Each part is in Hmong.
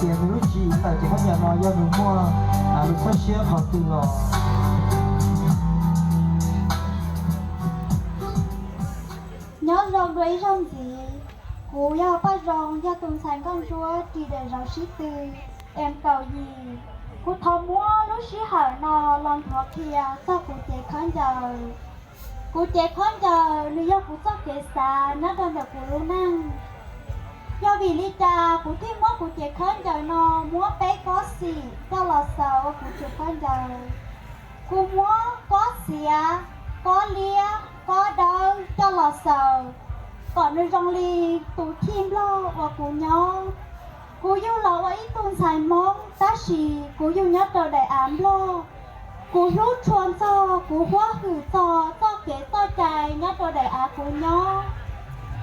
Tias nws lub tswv yim tawm cev khaub ncaws no yog nws muaj lub txoj siab qhov twg los. Nyob zoo dua ib zaug ntxiv, kuv yog Paj Zoo, yog tus ntxhais nkauj ntsuab ris daim zauv sib tw em kaum yim. Kuv thov muab lub sij hawm no los nthuav qhia txog kuv cev khaub ncaws. Kuv cev khaub ncaws nws yog kuv txoj kev xav nyob rau ntawm kuv lub neej. Yog vim li cas kuv thiaj muab kuv cev khaub ncaws no muab peb kob xim coj los xaws ua kuv cev khaub ncaws? Kuv muab kob xiav, kob liab, kob dawb coj los xaws kom nws zoo li tus chij Nplog uas kuv nyob. Kuv yug los ua ib tug ntxhais Hmoob tab sis kuv yug nyob rau daim av Nplog. Kuv hlub tshua txog, kuv huab hwm txog txoj kev txoj cai nyob rau daim av kuv nyob.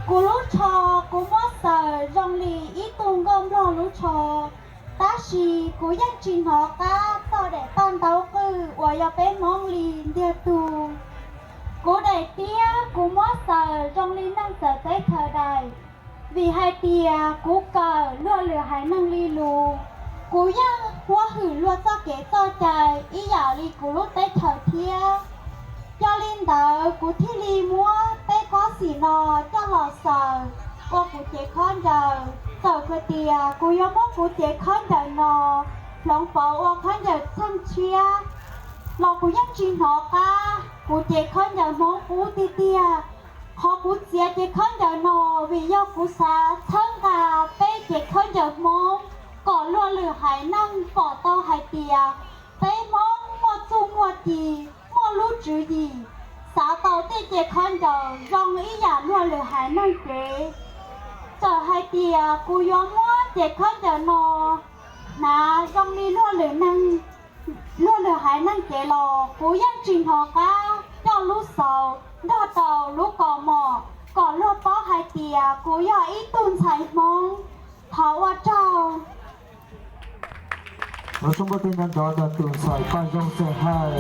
Kuv lub tsho kuv muab xaws zoo li ib tug nkauj Nplog lub tsho, tab sis kuv yeej tsis hnov qab txog daim paj ntaub qwj uas yog peb Hmoob li ntiag tug. Kuv daim tiab kuv muab xaws zoo li neeg txawv teb chaws daim, vim hais tias kuv kawm luag lwm haiv neeg li lus. Kuv yeej huab hwm luag txoj kev txoj cai ib yam li kuv lub teb chaws thiab. Yog li ntawd kuv thiaj li muab peb kob xim no coj los xaws ua kuv cev khaub ncaws. Txawm hais tias kuv yuav muab kuv cev khaub ncaws no hloov pauv ua khaub ncaws txheej tshiab los kuv yeej tsis hnov qab kuv cev khaub ncaws Hmoob qub tiag tiag. Qhov kuv txiav cev khaub ncaws no vim yog kuv xav txhawb nqa peb cev khaub ncaws Hmoob kom luag lwm haiv neeg pom tau hais tias peb Hmoob muaj txuj muaj ci, muaj lub tswv yim, xav tau tej cev khaub ncaws zoo ib yam luag lwm haiv neeg cev. Txawm hais tias kuv yuav muab cev khaub ncaws no hnav zoo li luag lwm haiv neeg cev los kuv yeej tsis hnov qab coj lub xauv nrog rau lub kaus mom kom luag paub hais tias kuv yog ib tug ntxhais Hmoob. Thov ua tsaug. Ua tsaug npawg Paj Zoo Xeem Hawj.